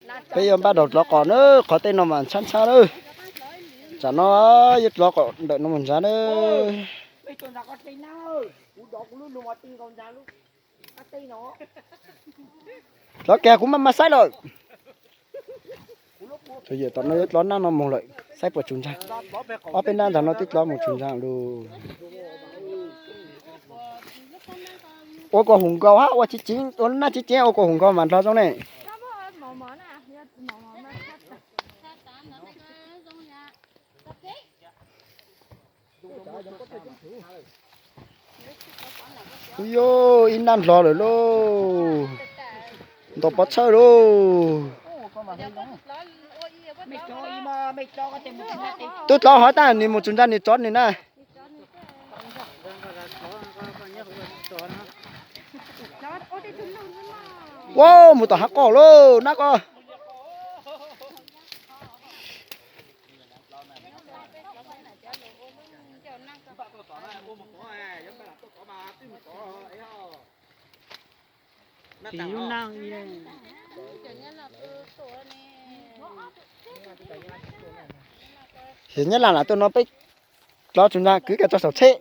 Peb yuav npaj daus dlov qos na, qhov tej no mas ntshab ntshab na. Tsam no yuav dlov qos ntawm no mus ntsav na. Dlov kiag kuv maj maj saib lawm. Tom no yuav dlov naj no mus lawm, saib puas tsum ntsaag. Ob peb nab ntawm no twb dlov mus tsum ntsaag lawm. Ua kom huv nkaus hab, ua tsis ceev, ua naj tsis ceev ua kom huv nkaus mas dlov zoo ne. Ub yuj, ib nab dlov lawm lauj. Ntaus pov txhawb lauj. Twb dlov hov tas, nws mus tsum ntsaag nws tsov nws na. Ua mus tom hav qoj lauj nab ko. Yog nyab laj lam tuaj no peb dlov tsum ntsaag kwv kiag tso saum tsheb,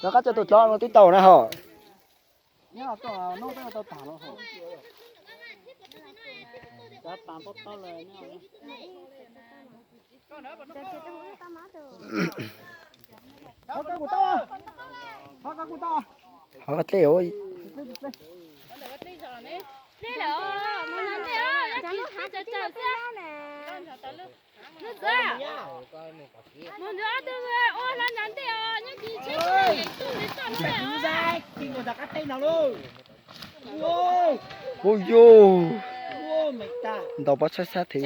rov qab coj tuaj dlov no twb tau na hos. Hov dlej. Ub yuj, ntaus pov txhawb sab thiab.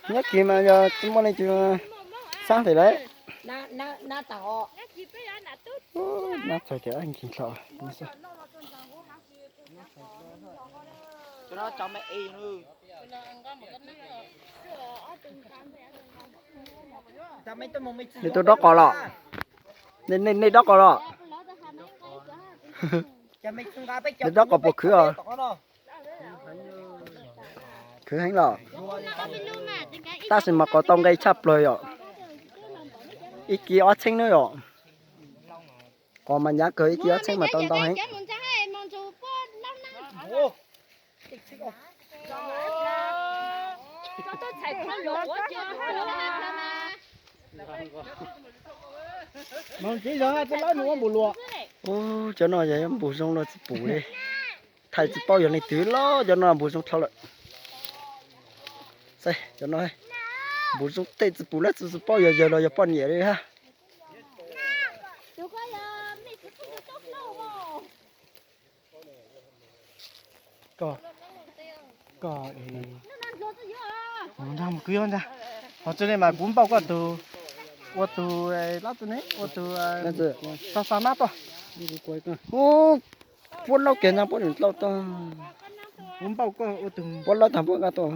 Nyob kis mas yog tsis muaj leej twg xaab thiab lawm. Nab txhais tias nkig dlhau. Nej tuaj dob qos los? Nej, nej dob qos los? Nej dob qos puas khwv os? Khwv heev los? Tab sis mas qos tau nqe tshaj plaws yom. Ib kis ob txheeb na yom. Qos mas hnyav kawg, ib kis ob txheeb mas tau ntau heev. Ub, cov no yog npus zoo los tsis pum li. Thaij tsis paub yog leej twg los cov no npus zoo dhau lawm. Cov no npus zoo tej tsis pum lawm, tsis paub yog yawg los yog poj niam li hab. Koj, koj, mus ntag, mus kwv ntag. Hos txog li mas kuv npauj koj tug, ua tug, ua tug xa xa nab tuaj. Puab laub kiag ntag, puab nws laub tuaj. Kuv npauj koj ua tug, puab laub tag puab nqa tuaj.